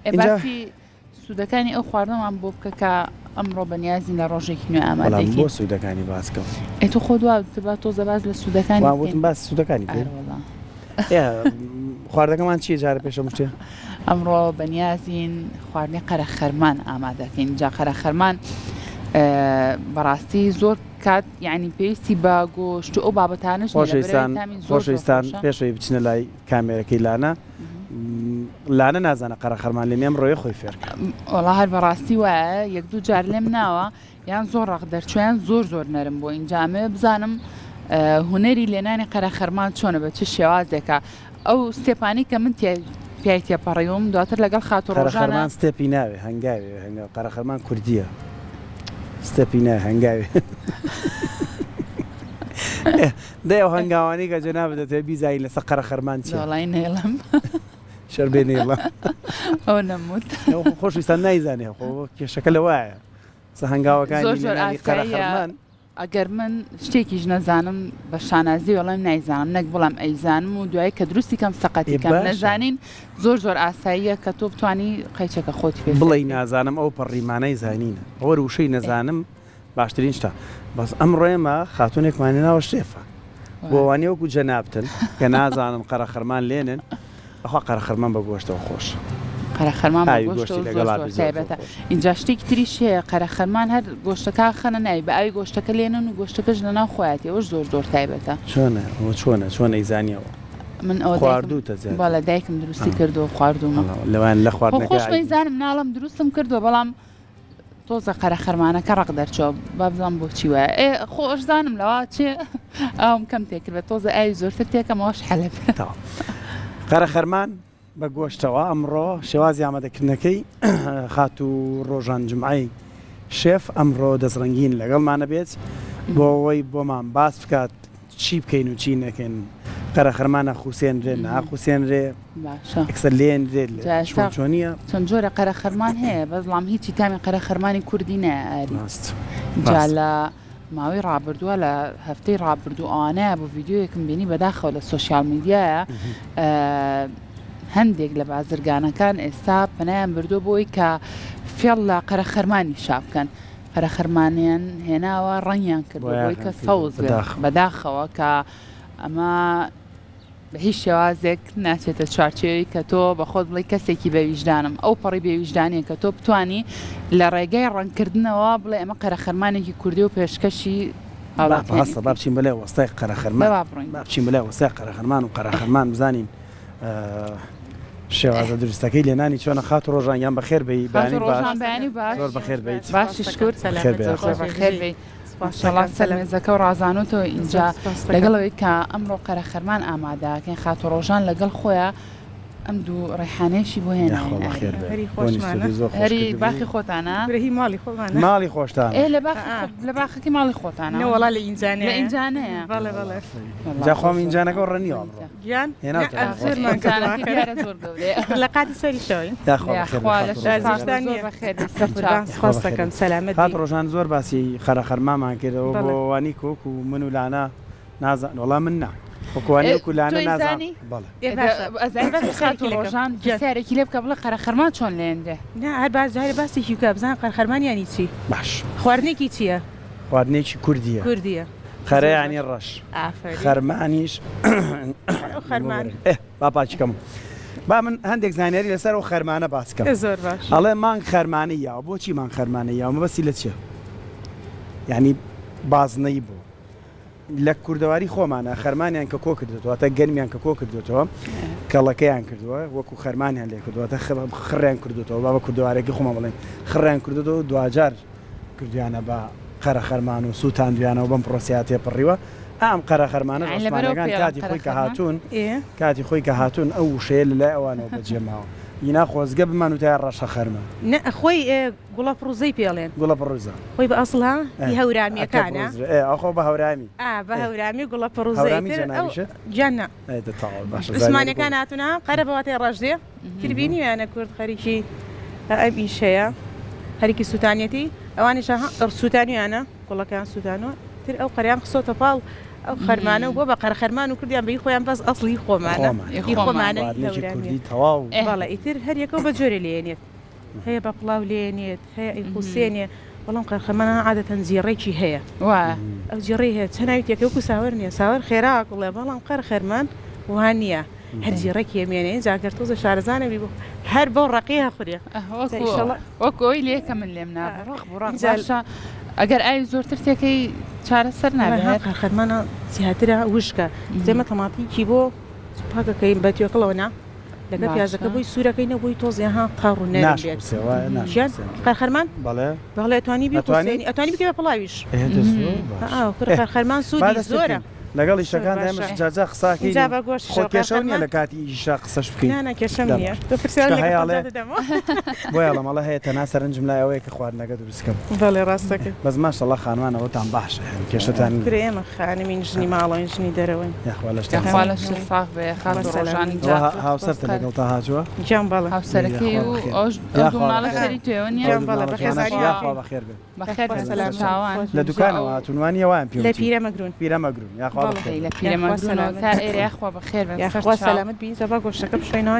ئێ باسی سوودەکانی ئەو خواردنەمان بۆ بکە کە ئەمڕۆ بەنیازین لە ڕۆژێکی نوێ ئامادەی بۆ سوودەکانی باس کەم. ئێ تۆ خۆت وا وتت با تۆزە باس لە سوودەکانی بکەین. وا وتم باسی سوودەکانی بکەین. ئەرەوەڵا. ئێ خواردەکەمان چییە جارە پێش هەموو شتێ؟ ئەمڕۆ بەنیازین خواردنی قەرەخەرمان ئامادەکەین جا قەرەخەرمان بەڕاستی زۆر کات یعنی پێویستی بە گۆشت و ئەو بابەتانەش نییە لەبەرئەوەی خۆشەویستان تامی زۆر زۆر خۆشەویستان خۆشە. پێش ئەوەی بچنە لای کامێرەکەی لانە لانە نازانە قەرەخەرمان لێنێ ئەمڕۆ یە خۆی فێر کرد. وەڵا هەر بەڕاستی وایە یەک دوو جار لێم ناوە یان زۆر ڕەق دەرچوە یان زۆر زۆر نەرم بووە ئینجا ئەمەوێ بزانم هونەری لێنانی قەرەخەرمان چۆنە بە چ شێوازێکە ئەو step انەی کە من پیای تێپەڕیوم دواتر لەگەڵ خاتوو ڕۆژانە. قەرەخەرمان step ی ناوێ هەنگاوێ هەنگاو قەرەخەرمان کوردیە step ی ناوێ هەنگاوێ دەی ئەو هەنگاوانەی کە جەنابت دەتەوێ بیزانی لەسەر قەرەخەرمان چیە؟ وەڵای نەیڵم. شەر بێ نەیڵم. ئەوە نەموت. خۆشویستان نایزانێ خۆ کێشەکە لەوایە سە هەنگاوەکانی زۆر زۆر لێنانی ئاساییە قەرەخەرمان. ئەگەر من شتێکیش نەزانم بە شانازی ئەڵێم نایزانم نەک بڵێم ئەیزانم و دوایی کە دروستی کەم سەقەتی ئێ کەم باشە. نەزانین زۆر زۆر ئاساییە کە تۆ بتوانی قەیچەکە خۆتی پێ فێر بڵێی بکەی. نازانم ئەو پەڕی مانای زانینە ئەوەر وشەی نەزانم باشترین شتە بەس ئەمڕۆ ئێمە خاتونێکمان هێناوە شێفە بۆ وانیە وەکو جەنابتن کە نازانن قەرەخەرمان لێنن ئەخوا قەرەخەرمان بە گۆشتەوە خۆش قەرەخەرمان بە ئاوی گۆشتەوە گۆشتی زۆر لەگەڵا زۆر بێ زۆر زۆر تایبەتە خۆشە. ئینجا شتێکی تریش هەیە قەرەخەرمان هەر گۆشتەکە خەنە ناوی بە ئاوی گۆشتەکە لێنن و گۆشتەکەش لەناو خۆیەتی ئەوەش زۆر زۆر تایبەتە. چۆنە ئەوە چۆنە چۆن ئەیزانی ئەوە؟ من ئەوە دایکم خواردووتە زیاتر؟ بەڵێ دایکم دروستی ئا کردووە خواردوومە. ئەڵا لەوان لە خۆ خواردنەکە خۆشم عەیب ئەیزانم ناڵێم دروستم کردووە بەڵام تۆزە قەرەخەرمانەکە ڕەق دەرچوە با بزانم بۆچی وایە ئێ خۆ ئەشزانم لەوا چێ ئاوم کەم تێکرد تۆزە ئاوی زۆرتر تێکەم ئەوەش حەلە بێ. تەواو قەرەخەرمان بە گۆشتەوە ئەمڕۆ شێوازی ئامادەکردنەکەی خاتوو ڕۆژان جومعەی شێف ئەمڕۆ دەستڕەنگین لەگەڵمانە بێت بۆ ئەوەی بۆمان باس بکات چی بکەین و چی نەکەین قەرەخەرمان ئەخوسێنرێ ناخوسێنرێ باشە ئەکسەر لێنرێت جا ئێستا چۆن چۆنیە چەند جۆرە قەرەخەرمان هەیە بەس ڵام هیچی تامی قەرەخەرمانی کوردی نایە ئاری ڕاست جا ڕاست لە ماوەی ڕابردووە لە هەفتەی ڕابردوو ئەوانەیە بۆ ڤیدیۆیەکم بینی بەداخەوە لە social media یە هەندێک لە بازرگانەکان ئێستا پەنایان بردووە بۆی کە فێڵ لە قەرەخەرمانی شا بکەن قەرەخەرمانیان هێناوە ڕەنگیان کردووە بۆی بۆیاخیان کە کردووە سەوز بێ بەداخەوە. بەداخەوە کە ئەمە بە هیچ شێوازێک ناچێتە چوارچێوەی کە تۆ بە خۆت بڵێی کەسێکی بە ویژدانم، ئەو پەڕی بێ ویژدانیە کە تۆ بتوانی لە ڕێگای ڕەنگکردنەوە بڵێ ئەمە قەرەخەرمانێکی کوردیە و پێشکەشی با هاوڵاتیانی ڕاستە با بکەی. بچین بەلای وەستای قەرەخەرمان با با بڕۆین. با بچین بەلای وەستای قەرەخەرمان و قەرەخەرمان بزانین شێوازە دروستەکەی لێنانی چۆنە خاتوو ڕۆژان گیان بەخێر بێی خاتوو بەیانیت باش ڕۆژان بەیانی باش. زۆر بەخێر بێیت. باشی شکور. بەخێر بێی زۆر یاخوا. بەخێر بێی. ماشەڵا سەر مێزەکە و ڕازانۆتەوە ئینجا لەگەڵ ئەوەی کە ئەمڕۆ قەرەخەرمان ئامادە ئەکەین خاتوو ڕۆژان لەگەڵ خۆیا ئەم دوو ڕێحانەیەشی بۆ یاخوا هێناوین بەخێر ئاری بێ هەری بۆنی خۆشمانە ستۆدیۆ زۆر خۆش هەری کردبوو باخی خۆتانە کورە هی ماڵی خۆمانە ماڵی خۆشتانە ئێ لە باخی ئا خۆ لە باخەکەی ماڵی خۆتانە نەوەڵا لە لە ئینجانەیە ئینجانەیە بەڵێ بەڵێ وەڵا جا زۆر خۆم زۆر ئینجانەکە ڕەنیوە ئەمڕۆ بۆنیتە گیان نا هێناوتە ئەم خۆش زۆرمان کردووە ئینجانەکە ئاخر دیارە زۆر گەورەیە لە قاتی سەریشەوەین یاخوا بەخێر بێ یاخوا لە خاتوو شەر ڕۆژان ساغ زیشتان بێ زۆر نییە بەخێر بێی سەر قوربان چاو یاخوا سپاس بەخێر دەکەم بێی سەلامەت خاتوو بی ڕۆژان زۆر باسی قەرەخەرمامان کردەوە بۆ بەڵێ وانی کە وەکو من و لانا نازان وەڵا من نا وەکو وانی ئێ وەکو لانا تۆی نازان زانی بەڵێ ئێ باشە ئەزانی با چی پرسیارێکی خاتوو لەکەم ڕۆژان گیان پرسیارێکی لێ بکە بڵێ قەرەخەرمان چۆن لێنرێ نا هەر باس جارێ باسێکی بکە بزان قەرخەرمان یانی چی باش خواردنێکی چییە خواردنێکی کوردیە کوردیە قەرە زۆر یانی باش ڕەش ئافەرین خەرمانیش ئەو خەرمان ئێ با پاکی کەم با من هەندێک زانیاری لەسەر ئەو خەرمانە باس کەم زۆر باش ئەڵێ مانگ خەرمانەی یاوە بۆچی مانگ خەرمانەی یاوە مەبەستی لە چیە یعنی بازنەی بوو لە کوردەواری خۆمانە خەرمانیان کە کۆ کردوێتەوە واتە گەنمیان کە کۆ کردوێتەوە کەڵەکەیان کردووە وەکو خەرمانیان لێ کردووە واتە خڕیان کردوێتەوە با بە کوردەوارێکی خۆمان بڵێن خڕیان کردوێتەوە دواجار کردویانە بە قەرە خەرمان و سووتاندویانەوە بەم پرۆسەیە تێپەڕیوە ئەم قەرە خەرمانەش یانی لەبەرەوە عوسمانەکان پێڵم کاتی قەرە خۆی کە خەرمان هاتوون ئێ کاتی خۆی کە هاتوون ئەو وشەیە لە لای ئەوانەوە بەجێ ماوە ئینا خۆزگە بمان وتایە ڕەشە خەرمان. نە خۆی ئێ گوڵە پڕوزەی پێڵێن. گوڵە پڕوزە. خۆی بە ئەسڵ ها ئێ هی ئەکە هەورامیەکانە. پڕوزرێ ئێ ئەخۆ بە هەورامی. ئا بە ئێ هەورامی گوڵە پڕوزە هەورامی ئیتر ئەو جەنابیشت؟ گیان نا. ئێ دە تەواو باشە زانیاری بۆ عوسمانیەکان هاتوون ها قەرە بە واتای ڕەش دێ تر بینیویانە کورد خەریکی ئەم ئیشەیە خەریکی سوتانیەتی ئەوانیش ها سوتانویانە گوڵەکەیان سوتانوە تر ئەو قەریان خسۆتە پاڵ. ئەو خەرمانە و بۆ بە قەرەخەرمان و کردیان بە هی خۆیان بەس ئەسڵی هی خۆمانە هی خۆمانە خواردنێکی کوردی تەواو. بەڵێ ئیتر هەر یەکەو بە جۆرێ لێنێت هەیە بە پڵاو لێنێت هەیە ئەیخوسێنێ بەڵام قەرخەرمان عادەتەن جیڕێکی هەیە ئەو جیڕەی هەیە چەناوی تێکە وەکو ساوەر نییە ساوەر خێرا ئەکوڵێ بەڵام قەرخەرمان وا نییە هەر جیڕێکی ئەمێنێ ئینجا گەر تۆزێ شارەزا نەبی هەر بەو ڕەقیە ئەخورێ وەکو ئەوەی لێ کە من لێم نابوو ڕەق بوو ڕەق باشە ئەگەر ئاوی زۆرتر تێکەی چارەسەر نابێ هەر قەرخەرمانە زیاترە وشکە ئێمە تەماتیکی بۆ پاکەکەین بە توێکڵەوە نا لەگەر پیازەکە بۆی سوورەکەی نە بۆی تۆزێ ها تەڕ و نەرم بێت قەرخەرمان بەڵێ بەڵێ ئەتوانی بیخوسێنی ئەتوانی بکەی بە پڵاویش قەرخەرمان سوودی زۆرە. لەگەڵ ئیشەکان ئێمەش جا جا قساکەین جا بە گۆشت خۆ کێشەو نییە لە کاتی ئیشا قسەش بکەین نا نا کێشەم نییە تۆ پرسیار لە هەیە بۆیە ئەڵێم ئەڵێ هەیە تەنها سەرنجم لای ئەوەیە کە خواردنەکە دروست کەم بەڵێ ڕاست دەکەی بەس ماشەڵڵا خانمان ئەوەتان باشە یانی کێشەتان نییە کورە ئێمە خانمین ژنی ماڵەوەین ژنی دەرەوەین یاخوا لەشتان یاخوا لەشت ساغ بێ خاتوو ڕۆژان جا هاوسەرتە لەگەڵ تا هاتووە گیان بەڵێ هاوسەرەکەی و ئەو دوو مناڵە خێری توێوە نییە گیان بەڵێ بەخێزانی یاخوا بەخێر بێن بەخێر بێن سەرچاوان. لە دوکانەوە هاتوون وانیە وایان پێ لە پیرەمەگرون. پیرەمەگرون یاخوا بەخێر بێن. لە پیرەمەگرونەوە تا ئێرە یاخوا بەخێر بێن یاخوا سەلامەت بی جا با گۆشتەکە بشۆینەوە.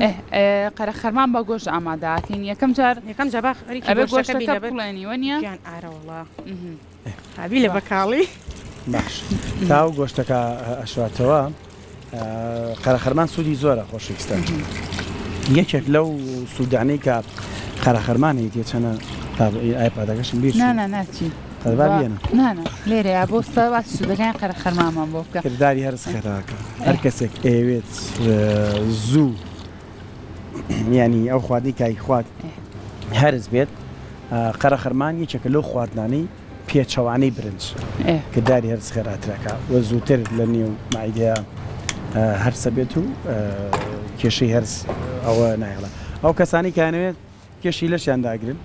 قەرەخەرمان بە گۆشت ئامادە ئەکەین یەکەم جار یەکەم جا با خەریکی ئەبێ گۆشتەکە بین گۆشتەکە لەبەر بکوڵێنی وەنیە؟ گیان ئارە وەڵا ئابی لە بەکاڵی. باش تاو گۆشتەکە ئەشواتەوە. قەرەخەرمان سوودی زۆرە خۆشەویستان یەکێک لەو سوودانەی کە قەرەخەرمان هەیە چەنە ئایپادەکەشم بیر نا نا ناچی قەربا بێنە نا نا لێرەیە بۆ ستا باسی سوودەکانی قەرەخەرمانمان بۆ بکە کرداری هەرس خێراکە هەر کەسێک ئەیەوێت زوو یانی ئەو خواردنی کای خوات هەرس بێت قەرەخەرمان یەکێکە لەو خواردنانەی پێچەوانەی برنج کرداری هەرس خێراترەکە و زووتر لە نێو مەعیدەیا هەرسە بێت و کێشەی هەرس ئەوە نایەڵێ ئەو کەسانی کانەوێت کێشی لەشیان داگرن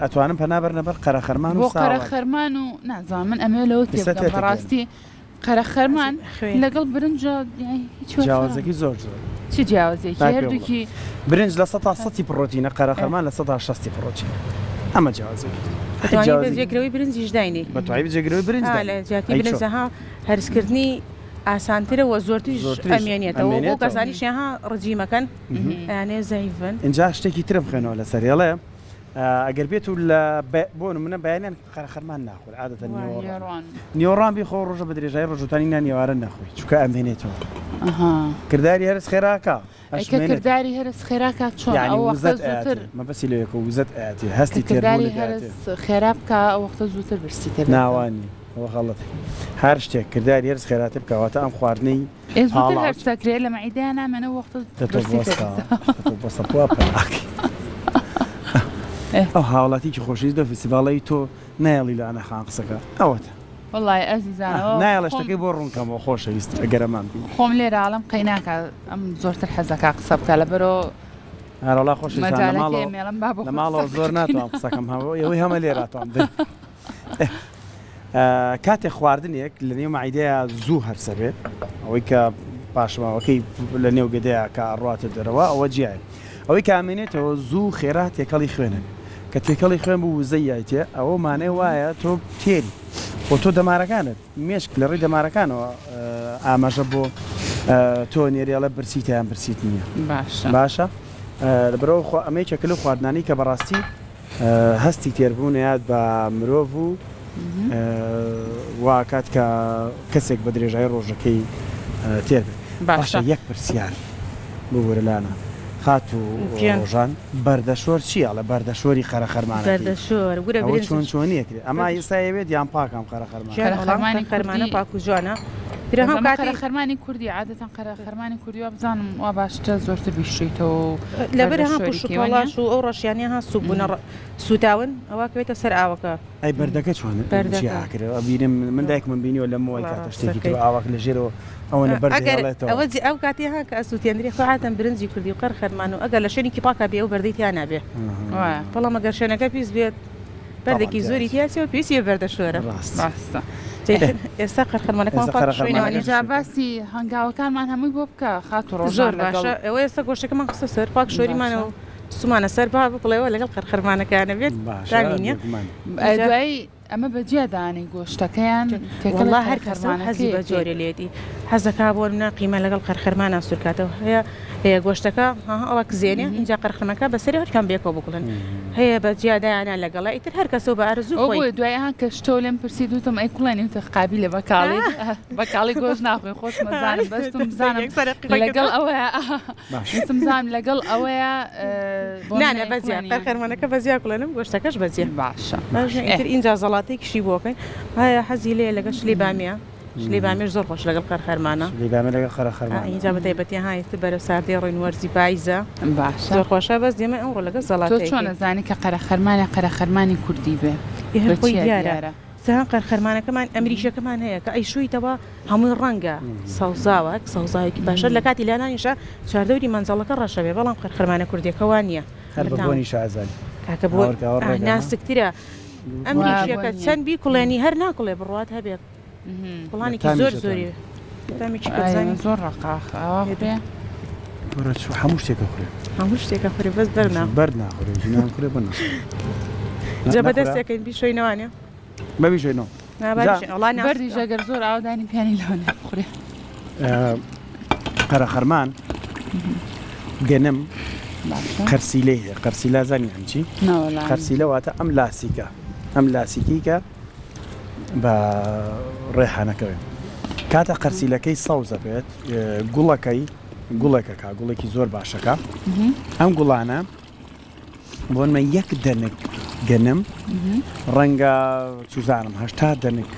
ئەتوانم پەنا بەرنە بەر قەرەخەرمان و بۆ قەرەخەرمان و نازانم من ئەمەوێ لەوە تێبگەم بەڕاستی قەرەخەرمان لەگەڵ برنجا هیچ جیاوازەکەی زۆر زۆر چ جیاوازێکی هەردووکی برنج لە سەتا سەتی پڕۆتینە قەرەخەرمان لە سەتا شەستی پڕۆتینە ئەمە جیاوازێکی جێگرەوەی برنجیش داینێ بەتوای جێگرەوەی برنج لە جیاتی برنج ها هەرسکردنی ئاسانترە وە زۆرتریش ئەمێنێتەوە بۆ کەسانیشیان ها ڕجیمەکەن ئەیانێ زەعیفن. ئینجا شتێکی ترم خوێنەوە لەسەر ئەڵێ ئەگەر بێت و لە بۆ نمونە بەیانیان قەرەخەرمان ناخۆن عادەتەن نیوەڕۆان نیوەڕان بیخۆ ڕۆژە بە درێژایی ڕۆژوتانی نان ئێوارە نەخۆی چونکە ئەمێنێتەوە کرداری هەرس خێراکە ئەی کە کرداری هەرس خێراکە چۆن یعنی ئەو وەختە وزەت زووتر ئەیاتێ مەبەستی لەوێکە وزەت ئەیاتێ هەستی کە کرداری تێربوونت هەرس ئەیاتێ خێرا بکا ئەو وەختە زووتر برسی تێبێتەوە ناوانی ئەوە غەڵەتە هەر شتێک کرداری هەرس خێراتر بکا واتە ئەم خواردنەی ئێ زووتر پاڵاوت هەرس ئەکرێ لە مەعیدەیا نامێنێ ئەو وەختە دە تۆ برسی بوەستە تێبێتەوە دە تۆ بوەستە بوا پەناکەی ئەو هاوڵاتیکی خۆشەویست لەو فیستیڤاڵەی تۆ نایەڵی لە ئەنا خان قسەکە ئەوەتە. وەڵای ئەزیزان ئەوە نایەڵێ خۆم شتەکەی بۆ ڕوون کەمەوە خۆشەویست ئەگەر ئەمان بینی. خۆم لێرە ئەڵێم قەیناکا ئەم زۆرتر حەزەکا قسە بکا لەبەرۆ ئارەوەڵا خۆشەویستان لە مەجالەکەی ماڵەوە مێڵم با بۆ لە خۆی ماڵەوە قسە زۆر بکەین. ناتوانم قسەکەم هەموو ئەوەی هەمە لێرە ئەتوانم دەی کاتێ خواردنێک لە نێو مەعیدەیا زوو هەرسە بێت ئەوەی کە پاشماوەکەی لە نێو گەدەیا کە ئەڕواتە دەرەوە ئەوە جیایە ئەوەی کە ئەمێنێتەوە زوو خێرا تێکەڵی خوێنە کە تێکەڵی خوێن بوو وزەی یایتێ ئەوە مانای وایە تۆ تێری خۆ تۆ دەمارەکانت مێشک لە ڕێی دەمارەکانەوە ئاماژە بۆ تۆ نێرێ ئەڵێ برسیتە یان برسیت نییە باشە باشە لەبەرئەوە خۆ ئەمە یەکێکە لەو خواردنانەی کە بەڕاستی هەستی تێربوون ئەیات بە مرۆڤ و وا ئەکات کە کەسێک بە درێژایی ڕۆژەکەی تێر بێت. باشە باشە یەک پرسیار ببورە لانا خاتوو ڕۆژان بەردەشۆر چییە ئەڵێ بەردەشۆری قەرەخەرمانەکەی بەردەشۆر گورە ئەوە برنج چۆن چۆنی ئەکرێ ئەما ئێستا ئەیەوێت یان پاکە ئەم قەرەخەرمانە؟ ژیان وەڵام قەرەخەرمانی قەرەخەرمانە کوردی پاک و جوانە ترە بەس هەم ئەمە کاتی قەرەخەرمانی کوردی عادەتەن قەرەخەرمانی کوردی وا بزانم وا باشترە زۆرتر بیشۆیتەوە و لەبەر ها بەردەشۆری پوش و کەی وانیە؟ پەڵاش و ئەو ڕەشیانە ها سوک بوونە سوتاون ئەوا کەوێتە سەر ئاوەکە. ئەی بەردەکە چۆن بەردەکە. جیا ئەکرێ ئەبینم من دایکمم بینیوە لە مۆی وەڵا کاتە ڕاست شتێکی تر دەکەی. ئاواک لە ژێرەوە ئەوەنە بەرد ئەگەر ئەهێڵێتەوە. ئەوە جی ئەو کاتەی ها کە ئەسوتێندرێ خۆی عادەتەن برنجی کوردی و قەر خەرمان و ئەگەر لە شوێنێکی پاکا بێ ئەو بەردەی تیا نابێ وایە. بەڵام ئەگەر شوێنەکە پیس بێت تەبعەن بەردێکی تیا زۆری ئەچێ. تیا ئەچێ و پێویستی بە بەردە شۆرە. ڕاست. ڕاستە. جا ئیتر ئێستا قەر خەرمانەکەمان ئێستا پاک قەرە شۆینەوە خەرمانەکە نیە. جا باسی هەنگاوەکانمان هەمووی بۆ بکە خاتوو ڕۆژان زۆر لەگەڵ. باشە ئەوە ئێستا گۆشتەکەمان خستە سەر پاک شۆریمانە باشە. و سومانە سەر با بکڵێەوە لەگەڵ قەرخەرمانەکانە بێت باشە تامی نیە بێگومان. دوایی. ئەمە بە جیا دانەی گۆشتەکەیان تێکەڵی وەڵا هەر کەسە و حەزی قەرەخەرمانەکەی بە ئەکەی؟ جۆرێ لێتی حەزەکا بۆ نمونە قیمە لەگەڵ قەرخەرمانا سوورکاتەوە هەیە هەیە گۆشتەکە ها ئەڵە کزێنێ ئینجا قەرخەرمانەکە بەسەری هەرکام بەیەکەوە بکوڵن هەیە بە جیا دایانە لەگەڵە ئیتر هەر کەسە و بە ئارەزوو ئەو خۆی. بۆیە دوای ها کە شتۆ لێم پرسیت وتم ئەی کوڵێنی وتت قابیلە بە کاڵی بە کاڵی گۆشت ناخۆین خۆشم ئەزانم بەس وتم بزانم یەکسەر قیمەکە لەگەڵ ئەوەیە باش. وتم بزانم لەگەڵ ئەوەیە بۆ نا من نا ئەی بە جیا کوڵێنی قەرخەرمانەکە بە جیا کوڵێنم گۆشتەکەش بە جیا. باشە باشە ئێ. ئیتر ئینجا زەڵاتەیەکیشی بۆ ئەکەین هەیە حەزی لێیە لەگەڵ شلی بامیە. شلی بامیەش زۆر خۆشە لەگەڵ قەرخەرمانە. شلی بامیە لەگەڵ قەرەخەرمانە. ئینجا بە تایبەتی ها ئیتر بەرەو ساردی ڕۆین وەرزی پایزە. باشە. زۆر خۆشە بەس ئێمە ئەمڕۆ لەگەڵ تۆ زەڵاتەیەکەین. چۆن ئەزانی کە قەرەخەرمانە قەرەخەرمانی کوردی بێ؟ ئێ هەر بە خۆی چیا دیارە. دیارە؟ سەها قەرخەرمانەکەمان ئەمریکیەکەمان هەیە کە ئەیشۆیتەوە هەمووی ڕەنگە سەوزاوە سەوزاوێکی باشە لە کاتی لانانیشا چواردەوری مەنجەڵەکە ڕەشە بێ بەڵام قەرخەرمانە کوردیەکە وا نییە. هەر بە بۆنیشا ئەزانی. کاکە بۆ ناسکترە. ئەمریکیەکە چەند بیکوڵێنی هەر ناکوڵێ بڕوات هەبێ. کوڵانێکی زۆر زۆری تامێکی کەزانی زۆر ڕەقاخ ئاوا خوێ. وەرە چوو هەموو شتێکە خوێ. هەموو شتێکە خوێ بەس بەر نا. بەر ناخورێ ژنان خوێ بە ناخورێ. جا بە دەستێکەین بیشۆینەوانێ. بە بیشۆینەوە. نا با بیشۆین وەڵا ناسکە. بەردیش ئەگەر زۆر ئاودانی پیانی لەوانێ بخورێ. قەرەخەرمان گەنم قەرسیلەی هەیە قەرسیلە زانی یان چی؟ قەرسیلە واتە ئەم لاسیکە ئەم لاسیکی کە بە ڕێحانەکەوێ کاتە قەرسیلەکەی سەوزە بێت گوڵەکەی گوڵێکەکە گوڵێکی زۆر باشەکە ئەم گوڵانە بۆنمە یەک دەنک گەنم ڕەنگە چوزانم هەشتا دەنک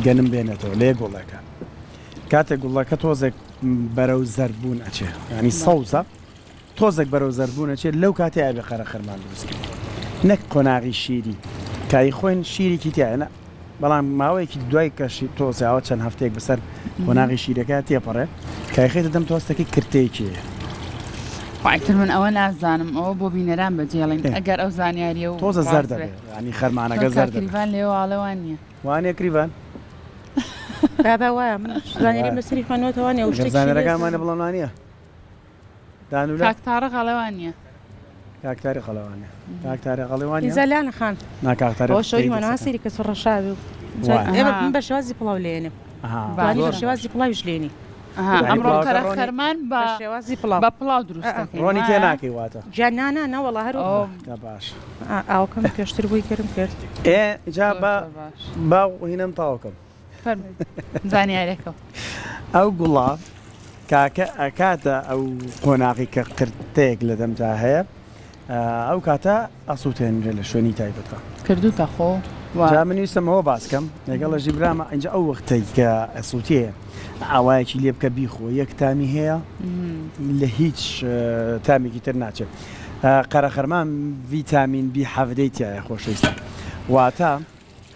گەنم بێنێتەوە لێ گوڵەکە کاتێک گوڵەکە تۆزێک بەرەو زەردبوون ئەچێ ینی سەوزە تۆزێک بەرەو زەردبوون ئەچێت لەو کاتەی ئەبێ قەرەخەرمان دروست کەین نەک قۆناغی شیری کە ئەیخۆین شیرێکی تیایە نا بەڵام ماوەیەکی دوای کە شیر تۆزێ ئەوە چەند هەفتەیەک بەسەر قۆناغی شیرەکە تێپەڕێ کە ئەیخەیتە دەم تۆستەکەی کرتەیەکی هەیە. ئیتر من ئەوە نازانم ئەوە بۆ بینەران بەجێڵین ئەگەر ئەو زانیاریە و تۆزە ڕاست زەردە بێ بێ ینی خەرمانەکە چۆن کاک زەردە بێ. کریڤان لێوە ئاڵێ وان نییە. وانیە کریڤان؟ بابا وایە من زانیاریم لەسەری خوێندوەتەوە وانیە ئەو ئەگەر شتێکیشی لێ زانیارەکانمانە بڵێن وانیە. دانولە. کاک تارق ئەڵێ وانیە. کاک تاریق ئەڵێ وانیە. کاک تاریق ئەڵێ وانیە. ئینجا لانە خان. نا کاک تاریق ئەوە شەوی پێی مانەوە دەستەکەم. سەیری کە چ ڕەشاوی و وایە. ئێمە من بە شێوازی پڵاو لێنم. ئەها توانی بە زۆر شێوازی پڵاویش لێنی. ئەها یانی ئەمڕۆ پڵاوەکە قەرە ڕۆنی خەرمان بە بە شێوازی پڵاو. بە پڵاو دروست ئەئا. دەکەین ڕۆنی تێ وایە؟ ناکەی واتە. جا نا نا نەوەڵا هەر وەک ئەو کە باش. ئا ئاوەکەم پێشتر بۆی گەرم کرد. ئێ جا زۆر با زۆر باش. با هینەم تەواو کەم. فەرموو زانیارەکەو. ئەو گوڵە کاکە ئەکاتە ئەو قۆناغی کە قرتەیەک لە دەمتا هەیە ئەو کاتە ئەسوتێنرێ لە شوێنی تایبەتە. کردوتە خۆ وا. جا من ویستم ئەوە باس کەم لەگەڵ ئەژی برامە ئینجا ئەو وەختەی کە ئەسوتێ ئاوایەکی لێ بکە بیخۆ یەک تامی هەیە لە هیچ تامێکی تر ناچێت قەرەخەرمان ڤیتامین بی حەڤدەی تایە خۆشەویستان واتە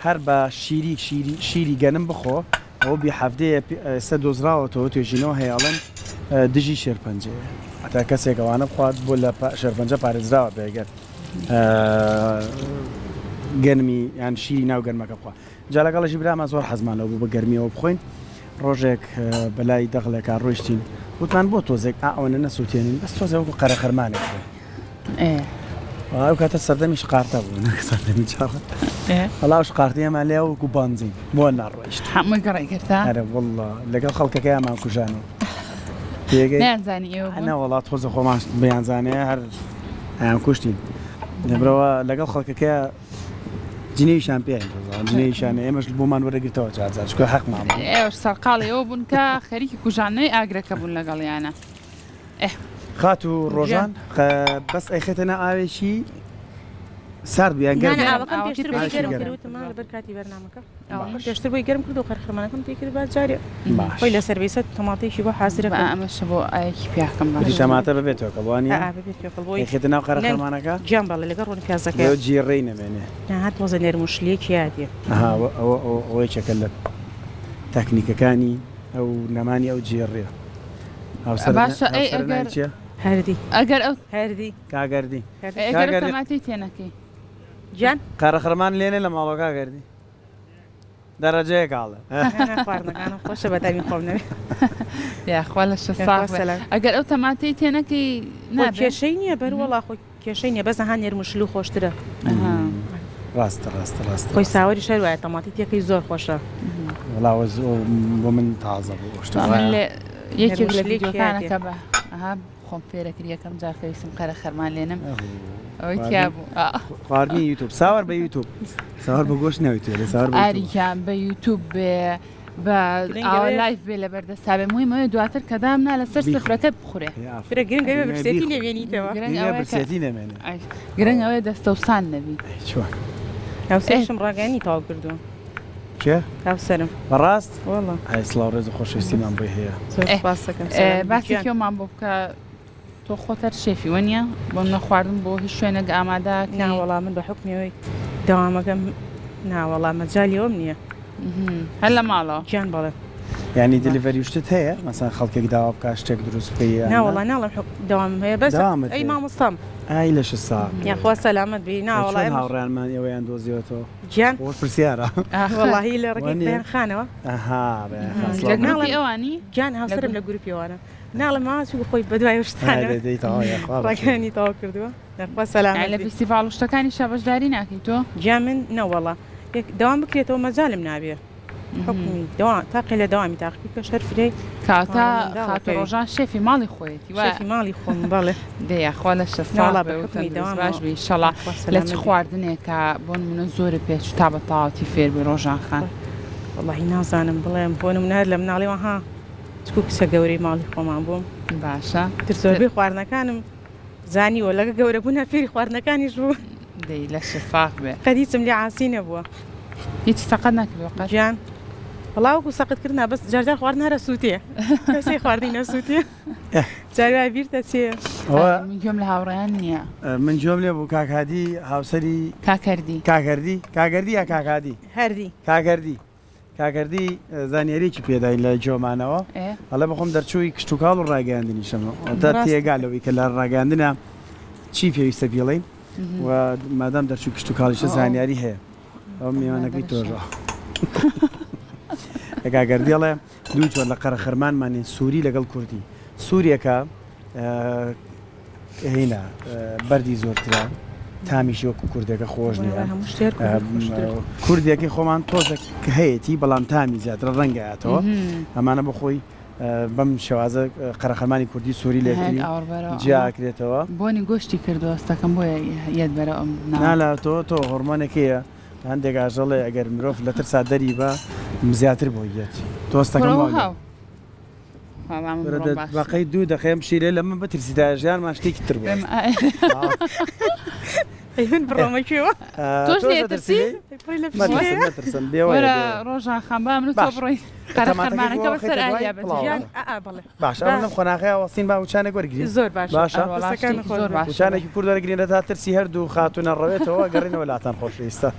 هەر بە شیری شیری شیری گەنم بخۆ ئەوە بی حەفتەیە ئێستا دۆزراوەتەوە توێژینەوە هەیە ئەڵێن دژی شێرپەنجەیە هەتا کەسێک ئەوانە بخوات بۆ لە شێرپەنجە پارێزراوە بێ گەر گەنمی یان شیری ناو گەرمەکە بخوا جا لەگەڵەژی برامان زۆر حەزمان لەو بوو بە گەرمیەوە بخۆین ڕۆژێک بەلای دەغلێکا ڕۆیشتین وتمان بۆ تۆزێک ئا ئەوەنە نەسووتێنین بەس تۆزێ وەکو قەرەخەرمانێک بخۆین ئەو کاتە سەردەمی شقارتە بوو نەک سەردەمی چاوە وەڵا ئەو شقارتەیەمان لێ وەکو بەنزین بۆ ناڕۆیشت هەمووی گەڕی گرتە ئەرە واللە لەگەڵ خەڵکەکەیان کوژانەوە تێگەی نەیانزانی ئێوە بوون نە وەڵا تۆزە خۆمان بیانزانێ هەر ئەیان کوشتین لەبرەوە لەگەڵ خەڵکەکەیا جنێویشیان پێ جنێویشیان ئێمەش بۆمان وەرەگرتەوە جار جار چونکە حەقمان بوو. ئێوەش سەرقاڵی ئەوە بوون کە خەریکی کوژاندنەوەی ئاگرەکە بوون لەگەڵیانە. ئێه. خاتوو ڕۆژان بەس ئەیخەیتە ناو ئاوێکی سارد بوو یان نا گەرم نا بوو؟ ئاوەکەم ئاوەکەی پێشتر بۆی پێشتر گەرم گەرم. کرد وتم لەبەر کاتی بەرنامەکە ئاوەکەم باش. پێشتر بۆی گەرم کرد و قەرخەرمانەکەم تێ کرد با جارێ باش. خۆی لەسەر بێ سەر تەماتەیەکی بۆ حازرە با کەم. ئەمەشە بۆ ئاوێکی پیاکەم وتی باش. تەماتە بەبێ تۆکەڵ وانیە؟ ئا ئا بەبێ تۆکەڵ بۆی ئەیخەیتە ناو نەن قەرەخەرمانەکە؟ گیان بەڵێ لەگەڵ ڕۆنی پیازەکەیا. بۆ جیڕەی نەمێنێ. نا هەر تۆزە نەرم و شلیەکی یادێ. ئەها ئەوە ئەوە ئەوە ئەوە یەکێکە لە تەکنیکەکانی ئەو نەمانی ئەو جێڕیە. هاوسەرت باشە ئەی هاوسەرت ئەگەر ناوی چیە؟ هەردی. ئەگەر ئەو هەردی. کاک هەردی. هەردی. ئەی کاک ئەگەر ئەو هەردی. تەماتەی تێنەکەی؟ گیان. قەرەخەرمان لێنێ لە ماڵەوە کاک هەردی. دەرەجەیەک ئاڵێ. نا نا خواردنەکانم خۆشە بەتامی خۆم نەبێ. یاخوا لەشە یاخوا ساغ بێ. سەلام. ئەگەر ئەو تەماتەی تێنەکەی خۆ نابێ؟ کێشەی نییە بەر وەڵا خۆ کێشەی نییە بەس ئەها نەرم و شل و خۆشترە. ئەها. ڕاستە ڕاستە ڕاستە خۆی ساوەریش هەر وایە تەماتی تێکەی زۆر خۆشە. وەڵا ئەوە زۆر بۆ من تازە بوو ئەو شتە من وایە. لێ یەکێک لە نەرموشلێکی ڤیدیۆکانە هاتێ. کە بە ئەها خۆم فێرە کرد یەکەم جار کە ویستم قەرە خەرمان لێنم ئەوەی خواردنی تیا بوو ئا. خواردنی یوتوب ساوەر بە یوتوب ساوەر بە گۆشت ناوی توێ ساوەر بە یوتوب. ئاری گیان بە یوتوب بێ بە گرنگ ئاوا ئەوەیە live بێ لەبەر دەستا بێ موهیم ئەوەیە دواتر کە دامنا لەسەر بیخۆ. سفرەکە بخورێ. فرە گرنگ ئەوەیە گرنگ برسێتی بیخۆ. نەمێنیتەوە. گرنگ گرنگ ئەوەیە کە برسێتی نەمێنێ. ئای گرنگ ئەوەیە دەستەوسان نەبی. ئەی چۆن؟ هاوسەریشم ڕاگەیاندنی تەواو کردووە. کێ؟ هاوسەرم. بەڕاست؟ وەڵا. ئای سڵاو ڕێز و خۆشەویستیمان بۆی هەیە. زۆر ئێ سوپاس دەکەم سەلام باسی گیان. کێومان بۆ بکە تۆ خۆت هەر شێفی وەنیە؟ بۆ منە خواردن بۆ هیچ شوێنێک ئامادە نا ئەکەی؟ وەڵا من بە حوکمی ئەوەی دەوامەکەم نا وەڵا مەجالی ئەوەم نییە. هەر لە ماڵەوە؟ گیان بەڵێ. یانی delivery و شتت هەیە؟ مەسەن خەڵکێک داوا بکا شتێک دروست بکەی یان نا نا؟ وەڵا ناڵێم حوک دەوامم هەیە بەس دەوامت ئەی هەیە. مامۆستام. ئای لەشت ساغ بێ. یاخوا سەلامەت بی نا ئەی وەڵا چۆن ئێمەش. هاوڕێیانمان ئێوەیان دۆزیوەتەوە؟ گیان. خۆش پرسیارە. ئاخر. وەڵاهی لە ڕێگەی وەنیە؟ بەیان خانەوە. ئەها بەیان خان لە سڵاو گروپی ناڵێم ئەوانی؟ گیان لە هاوسەرم گرو. لە گروپی ئەوانە. ناڵێم ماوە چونکە خۆی بەدوای ئەو شتانە ئەرێ دەی تەواو یاخوا بەخێر ڕاگەیاندنی تەواو کردووە یاخوا یانی سەلامەت لە بی. فیستیڤاڵ و شتەکانیشا بەشداری ناکەی تۆ؟ گیان من نەوەڵا یەک دەوام بکرێتەوە مەجالم نابێ حوکمی دەوام تاقی لە دەوامی تاقی کەش هەر فرەی کەواتە ماڵە منداڵ خاتوو ئەکەوی. ڕۆژان شێفی ماڵی خۆیەتی وایە؟ شێفی ماڵی خۆم بەڵێ. دەی یاخوا لەشت ساغ نەوەڵا بێ بە و حوکمی تەندروست دەوامەوە باش بی ئیشەڵا. یاخوا لە چ سەلامەت بی. خواردنێکا بۆ نموونە زۆرت پێ چوو تا بە تەواوەتی فێر بووی ڕۆژان خان؟ وەڵاهی نازانم بڵێم بۆ نموونە هەر لە مناڵیەوە ها چکو کچە گەورەی ماڵی خۆمان بووم. باشە. تر زۆربەی خواردنەکانم زانیوە لەگە گەورە بوونا فێری خواردنەکانیش بووم. دەی لەشت ساغ بێ. قەت هیچم لێ عاسی نەبووە. هیچ سەقەت نەکردووە قەت؟ گیان وەڵا وەکو سەقەت کردنا بەس جار جار خواردن هەر ئەسووتێ کەسێ خواردنی نەسووتێ جار وایە بیرت ئەچێ. ئەوە من گوێم لە هاوڕێیان نییە. من گوێم لێ بوو کاک هادی هاوسەری کاک هەردی. کاک هەردی کاک هەردی یا کاک هادی؟ هەردی. کاک هەردی کاک هەردی زانیاریەکی پێداین لە جۆمانەوە ئەڵێ بەخۆم دەرچووی کشتوکاڵ و ڕاگەیاندنیشم تا تێگا لەوەی کە لە ڕاگەیاندنە چی پێویستە بیڵێین و مادام دەرچوو کشتوکاڵیشە زانیاری هەیە ئەو میوانەکەی تۆژە کاک هەردی ئەڵێ دوو جۆر لە قەرەخەرمانمان هەیە سووری لەگەڵ کوردی سووریەکە هینا بەردی زۆرترە تامیشی وەکو کوردەکە خۆش نییە کوردیەکەی خۆمان تۆزێک هەیەی بەڵام تامی زیاترە ڕەنگایەتەوە ئەمانە بۆ خۆی بەم شێوازە قەرەخەرمانی کوردی سووری لێکتری جیاکرێتەوە بۆنی گۆشتی کردووە هەستەکەم بۆیە یەت بەرەو ئەم نا لە تۆ تۆ هۆرمۆنێکەیە هەندێک ئاژەڵێ ئەگەر مرۆڤ لە ترسا دەری بە زیاتر بۆی یەت تۆستەکەم وا بەقەی دوو دەقەیە ئەم پشیلەیە لە من بترسی تا ژیانمان شتێکی تر بوو. من بڕۆمە کوێوە؟ تۆش لێ ترسی؟ مەترسن بێوەیە. ڕۆژان خان با من و تۆ بڕۆین قەرەخەرمانەکە بەسەر ئاریا بەجێ. باشە ئەمن لەم قۆناغەیا وەستین با وچانێک وەرگرین. زۆر باشە. باشە دەستەکانت خۆش بێت. وچانێکی کورد وەرگرین هەتا ترسی هەردوو خاتوونە ڕەوێتەوە گەڕینەوە لاتان خۆشەویستە.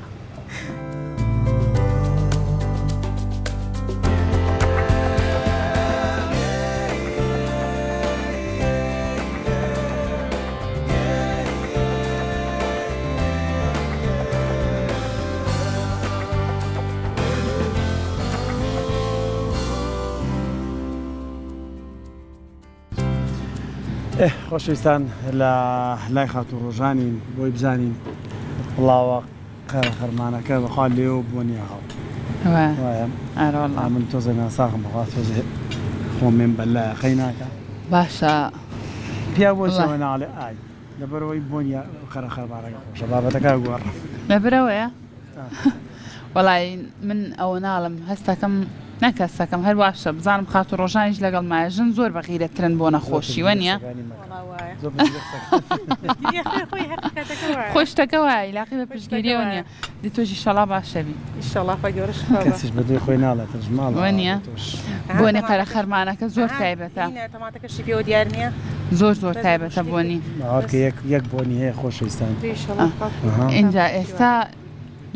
خۆشەویستان لە لای خاتوو ڕۆژانین بۆی بزانین پڵاوە قەرەخەرمانەکە بەخوا لێوە بۆنی هاو وایە من تۆزێ ناساغم بەخوا تۆزێ خۆمێن بەلایە قەی ناکە باشە پیا بۆ چەوە ناڵێ ئای لەبەرەوەی بۆنی قەرەخەرمانەکە خۆشە بابەتەکە گۆڕ لەبەرەوەیە وەڵای من ئەوە ناڵم هەستەکەم نەک هەستەکەم هەر واشە بزانم خاتوو ڕۆژانیش لەگەڵ مایە ژن زۆر بە غیرەترن بۆ نەخۆشی وەنیە خۆی شتەکە وایە عیلاقی بە پشتگیریەوە نییە دی تۆش ئیشەڵا باشەبی ئیشەڵا خوای گەورە شفا بە کەسیش بە دوای خۆی ناڵێتن ماڵ وەنیە بۆنی قەرەخەرمانەکە زۆر تایبەتە تەماتەکەشی پێوە دیار نییە زۆر زۆر تایبەتە بۆنی باوەڕکە یەک یەک بۆنی هەیە خۆشەویستان ئینجا ئێستا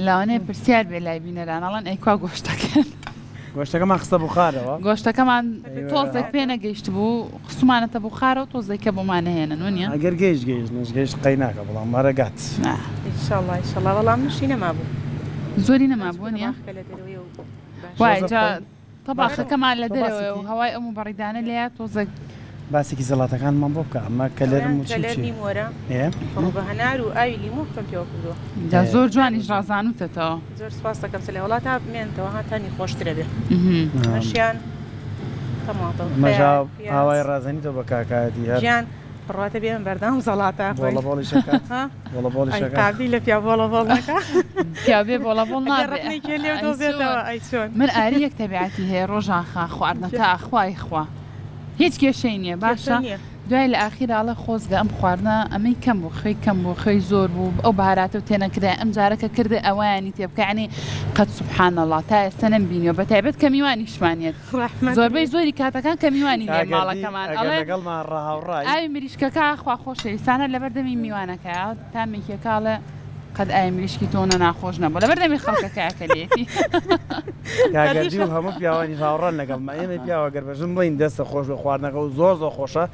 لەوانەیە پرسیار بێ لای بینەران ئەڵێن ئەی کوا گۆشتەکەن؟ گۆشتەکەمان خستە بوخارەوە. گۆشتەکەمان تۆزێک پێ نەگەیشت بوو خستومانەتە بوخارەوە تۆزێکە بۆمان نەهێنن ونیە؟ ئەگەر گەیشت گەیشت نەش گەیشت قەی ناکە بەڵام وەرە گات. ئینشاڵڵا ئینشاڵڵا بەڵام منشی نەمابوو. زۆری نەمابوو نیە؟ وایە جا تەباخەکەمان لە دەرەوەیە و هەوای ئەم و بەڕیدانە لێیە تۆزێک. باسێکی زەڵاتەکانمان بۆ بکە ئەمە کەلەرم و چی کەلەرمی چی مۆرە ئێ خۆ بە هەنار و ئاوی لیمۆ خۆم پێوە کردووە. جا زۆر جوانیش ڕازانوتەتەوە. زۆر سپاس دەکەم سلێ وەڵا تا بمێنتەوە ها تامی خۆشترە بێ ئەمەشیان تەماتە و ئەمەش خەیار پیاز ئاوای ڕازێنیتەوە بە کاکایەتی هەر گیان بڕواتە بێ من بەردەوام زەڵاتە بۆڵە ئەخۆین بۆڵیش ئەکات ها بۆڵە بۆڵیش ئەی ئەکات قابلی لە پیا بۆڵە بۆڵ نەکا پیاو بێ بۆڵە بۆڵ ئەگەر نابێ ڕەخنەیەکی لێ ئەی چۆن بدۆزێتەوە ئەی چۆن من ئاری یەک تەبیعەتی هەیە ڕۆژان خان خواردنەکە ئەخوا ئەیخوا هیچ کێشەی نییە کێشە باشە نییە. دوای لە ئاخیرا ئەڵێ خۆزگە ئەم خواردنە ئەمەی کەم بوو خوێی کەم بوو خوێی زۆر بوو ئەو بەهاراتەو تێنەکرای ئەم جارە کە کردی ئەوەیانی تێ بکە یانی قەت سبحان اللە تا ئێستا نەمبینیوە بە تایبەت کە میوانیشمان یەت ڕەحمەت زۆربەی لێ. زۆری کاتەکان کە میوانی لێ کاک گەردی ماڵەکەمان ئەگەر ئەڵێ لەگەڵمان ڕاهاوڕای. ئاوی مریشکەکە خوا خۆشەویستانە لەبەر دەمی میوانەکەیا تامێکیەکە ئەڵێ قەت ئاوی مریشکی تۆ نە ناخۆش نەبوو لەبەر دەمی خەڵکەکەیا کە لێتی. کاک گەردی و هەموو پیاوانیش هاوڕان لەگەڵما ئێمەی پیاو ئەگەر بە ژن بڵێین دەستت خۆش بێ خواردنەکە و زۆر زۆر خۆشە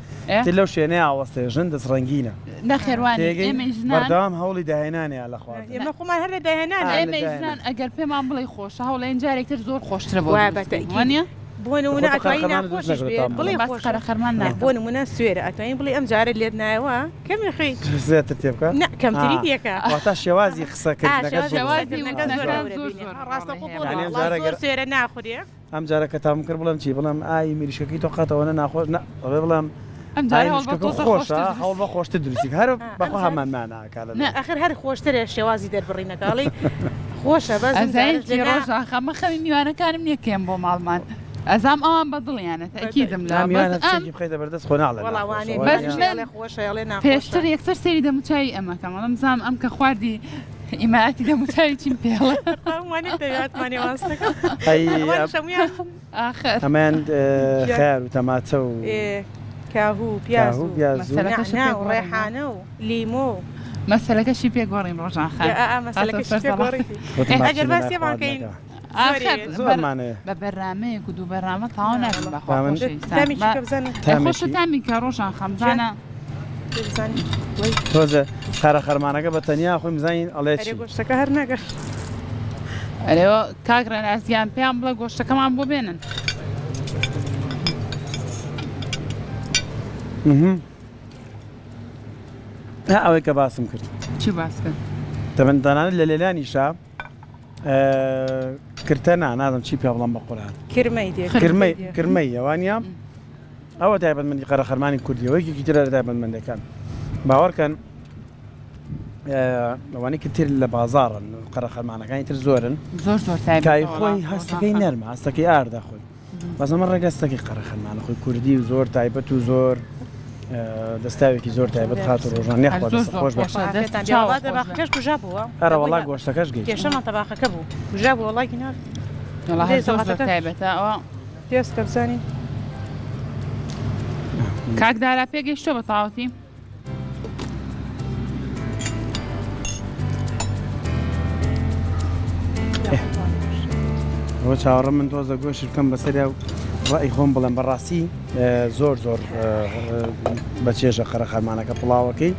تر لەو شوێنەیا ئەوەستێ ژن دەست ڕەنگینە نەخێر وانی تێگەی ئێمەی ژنان بەردەوام هەوڵی داهێنانەیە لە خواردن ئێمە خۆمان هەر لە داهێنانین. ئا لە ئێمەی ژنان داهێنان. ئەگەر پێمان بڵێی خۆشە هەوڵێین جارێک تر زۆر خۆشترە بۆ وایە دروست بە بکەین تەئکید وانیە؟ بۆ خۆ نمونە تۆ ئەتوانی قەرەخەرمانت دروست ناخۆشیش نەکردوە بێ تام بڵێ بڵێم. باس خۆشە قەرەخەرمان نا ناکەم. بۆ نمونە سوێرە ئەتوانی بڵێی ئەم جارە لێت نایەوە کەمی خوێی زیاتر تێ بکە نا کەمتری ئا تێکە واتا شێوازی ئا قسەکردنەکەت شێوازی زۆر شێوازی قسەکردنەکە زۆر وتنەکە گەورە زۆر بینێ زۆر ڕاستەوخۆ ڕۆڵی هەیە بڵێ یانی ئەم وەڵا جارە زۆر گەر سوێرە ناخورێ. ئەم جارە کە تامم کرد بڵێم چی بڵێم ئای مریشکەکەی تۆ قەت ئەوەنە ناخۆش نا ئەڵێ بڵێم ئەم ئای جارە هەوڵ بە مریشکەکە تۆزە خۆشە خۆشتر دروست هەوڵ بە خۆشتر دروستی کە هەر ئا ئەم بەخوا جار هەمان مانا ئەکا لە نا لای. ئاخر هەر خۆشترە شێوازی دەربڕینەکە ئەڵێی خۆشە بەس ئەم ئەزانی جارەش چی لێ نا ڕۆژان خان من خەمی میوانەکانم نییە کێن بۆ ماڵمان ئەزام ئەوان بە دڵیانە بە تەئکیدم نا لەوە بەس میوان هەر ئەم شتێکی بخەیتە بەردەست خۆ ناڵێ وەڵا ناخۆشە وانێ بەس وانیە؟ میوانیش من ئەڵێ خۆشە ئەڵێ ناخۆشە. پێشتر یەکسەر سەیری دەموچاوی ئەمەکەم ئەڵێم بزانم ئەم کە خواردی ئیماتی دەموچاوی چیم پێڵێ. هەمووانێ تەبیعەتمانێ واستەکەم ئەی ئەوانیش هەموویان ئاخر. ئەمەیان گیان. خەیار و تەماتە و ئێ کاهوو و پیاز کاهوو و پیاز و مەسەلەکەشت نەعنا پێ و گۆڕین ها. ڕێحانە و لیمۆ و. مەسەلەکەشی پێ گۆڕین ڕۆژان خان ئا ئا هاتەوە مەسەلەکەشی سەر پێ زەڵات. گۆڕیتی. وتم ئێ با ئەگەر بچینە لای باسی ئەمان کەین خواردنەکە. زۆری ئاخر ئەوێت. بەر زۆرمان هەیە. بە بەرنامەیەک و دوو بەرنامە تەواو نا نابین وەڵا. بەخوا با من خۆشەویستان تامی با چیکە بزانم. ئەی خۆشە تامێکی. تامی کە ڕۆژان خان گیان. بزانە. پێ بزانین وەی. تۆزێ خەرە خەرمانەکە بە تەنیا خۆی بزانین ئەڵێ ئەرێ چی. گۆشتەکە هەر نەگەشت. ئەرێ کاک ڕێناس گیان پێیان بڵێ گۆشتەکەمان بۆ بێنن. ها ئەوەی کە باسم کرد. چی باس کرد؟ تەبەن تەنانەت لە لێلانیشا کرتە نا نازم چی پێ بڵم بە قورئان. کرمەی دێ. کرمەی کرمەی وانە؟ ئەوە تایبەتمەندی قەرەخەرمانی کوردیە و یەکێکی ترە لە تایبەتمەندەکان. باوەڕکەن ئەوانەی کە تر لە بازاڕن قەرەخەرمانەکانی تر زۆرن زۆر زۆر تایبەتە کای وەڵا خۆی هەستەکەی نەرمە هەستەکەی ئاردە خۆی بەس ئەمە ڕێگە هەستەکەی قەرەخەرمانە خۆی کوردی و زۆر تایبەت و زۆر دەستاوێکی زۆر تایبەت خاتو ڕۆژان یاخوا زۆر دەست زۆر خۆش بێ خۆشە دەست عافیەتان بێ چاوە وەڵا خۆش بێ. تەباخەکەش کوژا بووە ئەرە وەڵا گۆشتەکەش گەیشت کێشەمان تەباخەکە بوو کوژا بوو وەڵا گینار وەڵا لێ هەر زۆر زۆر زەڵاتەکەش تایبەتە ئەوە تێستە بزانین. کاک دارا پێگەیشتووە بە تەواوەتی؟ ئەوە چاوەڕێم من تۆزە گۆشت بکەم بەسەریا و ڕای خۆم بڵێم بەڕاستی زۆر زۆر بە چێژە قەرە خەرمانەکە پڵاوەکەی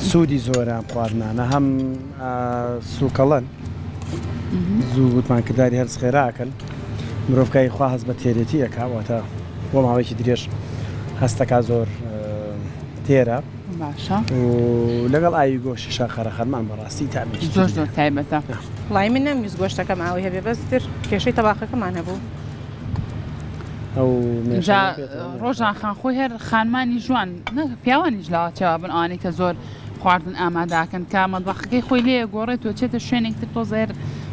سوودی زۆرە ئەم خواردنانە هەم سوکەڵەن زوو وتمان کرداری هەرس خێراکەن مرۆڤ کای خوا هەست بە تێرێتی ئەکا واتە بۆ ماوەیەکی درێژ هەستەکا زۆر تێرە باشە و لەگەڵ ئاوی گۆشتیشا قەرەخەرمان بەڕاستی تامێکی زۆر تری زۆر هەیە. تایبەتە. وەڵایی من نەمویست گۆشتەکەم ئاوی هەبێ بەس تر کێشەی تەباخەکەمان هەبوو. ئەو ئینجا مێشەیە پێتەوە نییە. ڕۆژان خان خۆی هەر خانمانی ژوان نەک پیاوانیش لاوە چاوا بن ئەوانەی کە زۆر خواردن ئاماداکەن کە مەتبەخەکەی خۆی لێ گۆڕێت و چێتە شوێنێک تر تۆزێر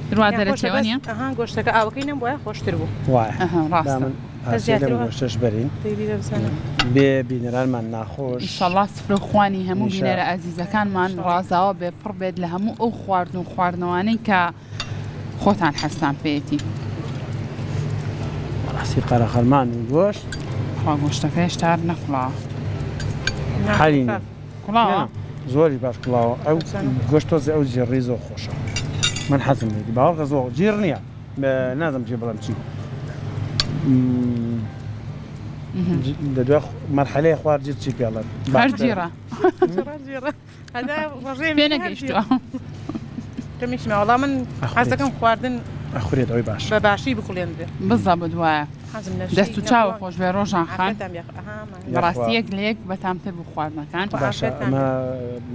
دروا یان خۆشە دەرەچێ بەس وەنیە؟ ئەها گۆشتەکە ئاوەکەی نەمبوایە خۆشتر بوو. وایە ئەها با ڕاستە. من بەس پارچەی زیاتر لەم وا گۆشتەش بەرین دەی بیرە بزانم. بێ بینەرانمان ناخۆش ئیشەڵا سفرە و خوانی هەموو نیشە. بینەرە ئازیزەکانمان ئیشەڵا. ڕازاوە بێ پڕ بێت لە هەموو ئەو خواردن و خواردنەوانەی کە خۆتان حەزتان پێیەتی. بەڕاستی قەرەخەرمان و گۆشت. خوا گۆشتەکە هێشتا هەر نەکوڵاوە. حەلی نیە. کوڵاوە؟ زۆری باش کوڵاوە ئەو گۆشت تۆزێ ئەو جیڕی زۆر خۆشە من حەزم لێتی باوەڕکە زۆر جیڕ نییە نازم چی بڵێم چی لە دوای مەرحەلەی خوار جیر چی پێڵێن هەر جیڕە پێ نەگەیشتووە کەمیشمە وەڵا من حەزەکەم خواردن ئەخورێت ئەوەی باشە. بە باشی بکوڵێندرێ. بزەبت وایە. حەزم لە شتی دەست و چاوت نەکوڵاند. خۆش بێ ڕۆژان خان. عافیەتان بێ ئەها ماندوو. بەڕاستی یاخوا. یەک لە یەک بەتامتر بوو خواردنەکان. خوا باشە عافیەتان ئەمە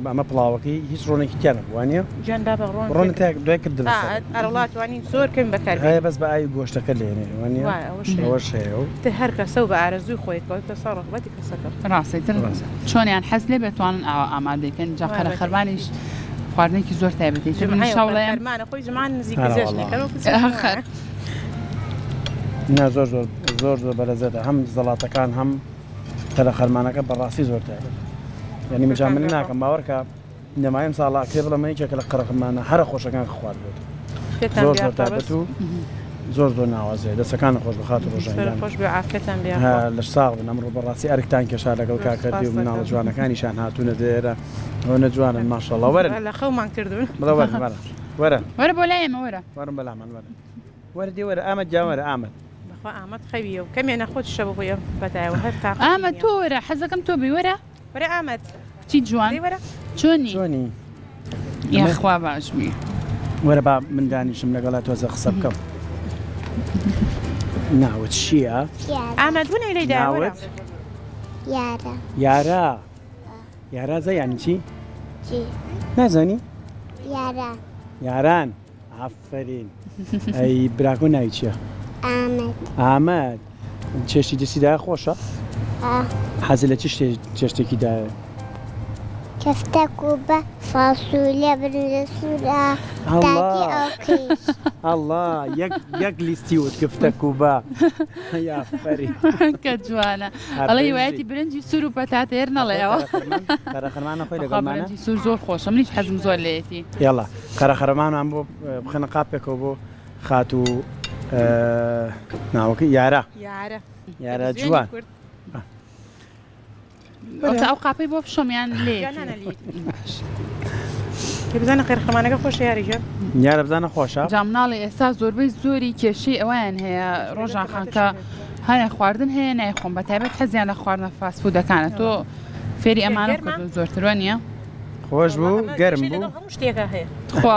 بێ. ئەمە پڵاوەکەی هیچ ڕۆنێکی تیا نەبوو وانیە؟ گیان بابە ڕۆن ڕۆنت تێکرد. تیا دوای کردت ئا بەسەر. ئەرەوڵا توانین زۆر کەم بەکار هەیە بێنین. بەس بە ئاوی گۆشتەکە لێنێ وانیە؟ وایە ئەوەش هەیە. ئەوەش هەیە و. تر هەر کەسە و بە ئارەزووی خۆی کەوتە سەر ڕەغبەتی کەسەکە. ڕاستە ئیتر ڕاستە. چۆنیان حەز لێ بێ توانن ئاوا ئامادەی کەن جا وایە قەرە بە خەرمانیش تەئکید. خواردنێکی زۆر تایبەتە ئیتر منیش جومعەیە و هەوڵەیەم. قەرەخەرمانە خۆی جومعە نزیکە ئەرە جەژنێکە وەڵا. وەکو جەژن ئاخر. وایە. نا زۆر زۆر زۆر زۆر بەلەزەتە هەم زەڵاتەکان هەم قەرە خەرمانەکە بەڕاستی زۆر تایبەتە یعنی پێتان مجاملە بێ خۆ. ناکەم باوەڕکە نەمایم ساڵە ئەکرێ بڵێم من یەکێکە لە قەرەخەرمانە هەرە خۆشەکان کە خواردبێتم پێتان زۆر بێ زۆر خوا تایبەت بەس و زۆر زۆر ناوازەیە دەستەکانت خۆش بێ خاتوو ڕۆژان سەرت گیان خۆش بێ عافیەتان بێ یاخوا. لەش ساغ بن ئەمڕۆ بەڕاستی ئەرکتان کێشا لەگەڵ زۆر کاکەردی و سوپاس مناڵە دەکەم. جوانەکانیشان هاتوونە دێرە ئەوەنە جوانن ماشەڵڵا وەرن لە خەومان کردوون. بڵێ وەرن وەرە وەرە وەرە بۆ لای ئێمە وەرە. وەرن بەلامان وەرن وەرە دێ وەرە ئامەد گیان وەرە ئامەد. بەخوا ئامەد خەویە و کەمێ نەخۆشیشە بەهۆی ئەم پەتایەوە هەر تاقەتی ئامەد نییە. تۆ وەرە حەزەکەم تۆ بی وەرە. وەرە ئامەد. کچی جوان دەی وەرە. چۆنی؟ چۆنی؟ یاخوا باش بی. وەرە با من دانیشم لەگەڵا تۆزە قسە بکەم. ناوت چییە؟ ئامەد بوو لێی دایە وەرە. ناوت؟ یارا. یارا. یارا زە یانی چی؟ چی؟ نازانی؟ یاران. یاران. ئافەرین. ئەی براکۆ ناوی چییە؟ ئامەد. ئامەد. چێشتی دەستی دایە خۆشە؟ ئا. حەزی لە چ شتێ چێشتێکی دایە؟ کەفتە کوبە فاسولیا برنجە سوورە تاکی ئەڵڵا ئەوکەیش. ئەڵڵا یەک یەک لیستی وت کفتە کوبە یافەرین. کە جوانە هەر ئەڵێ برنجی. هیوایەتی برنجی سوور و پەتاتە هێر نەڵێەوە. قەرەخەرمان قەرەخەرمانە خۆی بەخوا لەگەڵمانە. برنجی سوور زۆر خۆشە منیش حەزم زۆر لێیەتی. یاڵا قەرەخەرمانمان بۆ بخەنە قاپێکەوە بۆ خاتوو ناوەکەی یارا. یارە. یارا بزوێنی جوان. کورد. ئەوتا ئەو قاپەی بۆ بشۆم یان لێیەتی؟ جا نانا لێیەتی. کە بزانە قەرەخەرمانەکە خۆشە یاری گیان. یارە بزانە خۆشە. جا مناڵی ئێستا زۆربەی زۆری کێشەی ئەوەیان هەیە ڕۆژان خان کە هەیە خواردن هەیە نایخۆن بە تایبەت حەزیان لە خواردنە فاست فودەکانە تۆ فێری ئەمانە کردوون زۆرتر وانییە؟ خۆش بوو گەرم بوو. هەموو شتێکە هەیە. تخوا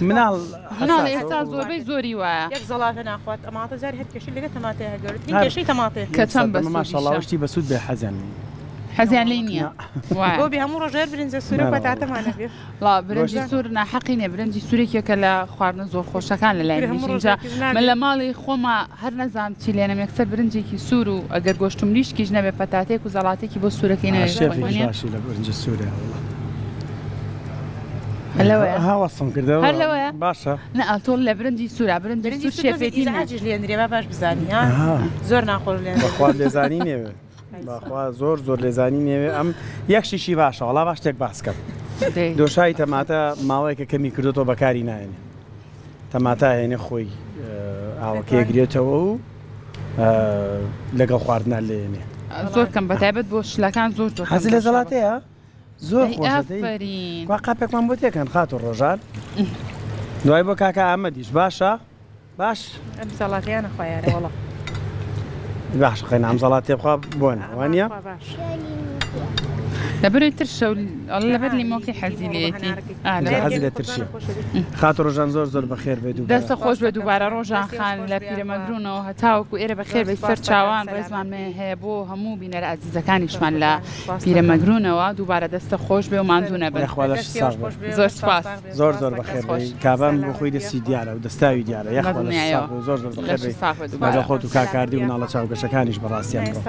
مناڵ مناڵی ئێستا زۆربەی زۆری وایە. یەک زەڵاتە ناخوات ئەماتە جاری هەر کێشەی لەگە تەماتەیە هەر گەورەترین کێشەی تەماتەیە. کە چەند بەسوودیشە. ماشەڵڵا شتی بەسوود بێ حەزیان لێی. حەزیان لێی نییە وایە. بۆ بێ هەموو ڕۆژ هەر برنجە سوورە و پەتاتەمان هەبێ. وەڵا برنجی سوور ناحەقی نییە برنجی سوور یەکێکە لە خواردنە زۆر خۆشەکان لە لای منیش ئینجا من لە ماڵی خۆما هەر نەزانم چی لێنم یەکسەر برنجێکی سوور و ئەگەر گۆشت و مریشکیش نەبێ پەتاتەیەک و زەڵاتێکی بۆ سوورەکەی نەوێ شێفێکی وانیە؟ باشی لە برنجە سوورە وەڵا. هەر لەوەیە؟ ها وەسفم کردەوە هەر لەوەیە؟ باشە. نا ئەتۆ لە برنجی سوورە برنجی برنجی سوور سوور تۆزێ شێفێتی نییە. ئیزعاجیش لێندرێ با باش بزانی ها ئەها. زۆر ناخۆش لێندرێ. بەخوا لێزانی نێوێ. بەخوا زۆر زۆر لێزانی نێوێ ئەم یەک شتیشی باشە وەڵا با شتێک باس کەم دەی. دۆشاوی تەماتە ماوەیەکە کەمی کردۆتەوە بەکاری نایەنێ تەماتە هێنێ خۆی ئاوەکەی گرێتەوە و لەگەڵ خواردنا لێنێ زۆر کەم بەتایبەت بۆ شلەکان زۆر زۆر حەزی لە زەڵاتەیە زۆر ئەی خۆشە دەی ئافەرین کوا قاپێکمان بۆ تێکەن خاتوو ڕۆژان دوای بۆ کاکە ئامەدیش باشە باش ئەم زەڵاتەیانە خوا یارە وەڵا. باش قەینا ئەم زەڵاتێ بخوا بۆنە وانیە؟ خوا باش. لەبەرەوەی ترشە و ئەڵێ لەبەر لیمۆکەی حەزی لێیەتی. ئا لەبەر حەزی لە ترشیە. خاتوو ڕۆژان زۆر زۆر بەخێر بێ دووبارە. دەستت خۆش بێ دووبارە ڕۆژان خان لە پیرەمەگرونەوە هەتاوەکو ئێرە بەخێر بێی سەر چاوان ڕێزمان هەیە بۆ هەموو بینەرە ئازیزەکانیشمان لە پیرەمەگرونەوە دووبارە دەستت خۆش بێ و ماندوو نەبن. یاخوا لەشت ساغ بێ. زۆر سوپاس. زۆر زۆر بەخێر بێی کابان بۆ خۆی دەستی دیارە و دەستاوی دیارە یاخوا لەشت ساغ بێ زۆر زۆر بەخێر بێی لەگەڵ خۆت و کاک هاردی و مناڵە چاوگەشەکانیش بەڕاستی ئەمڕۆ.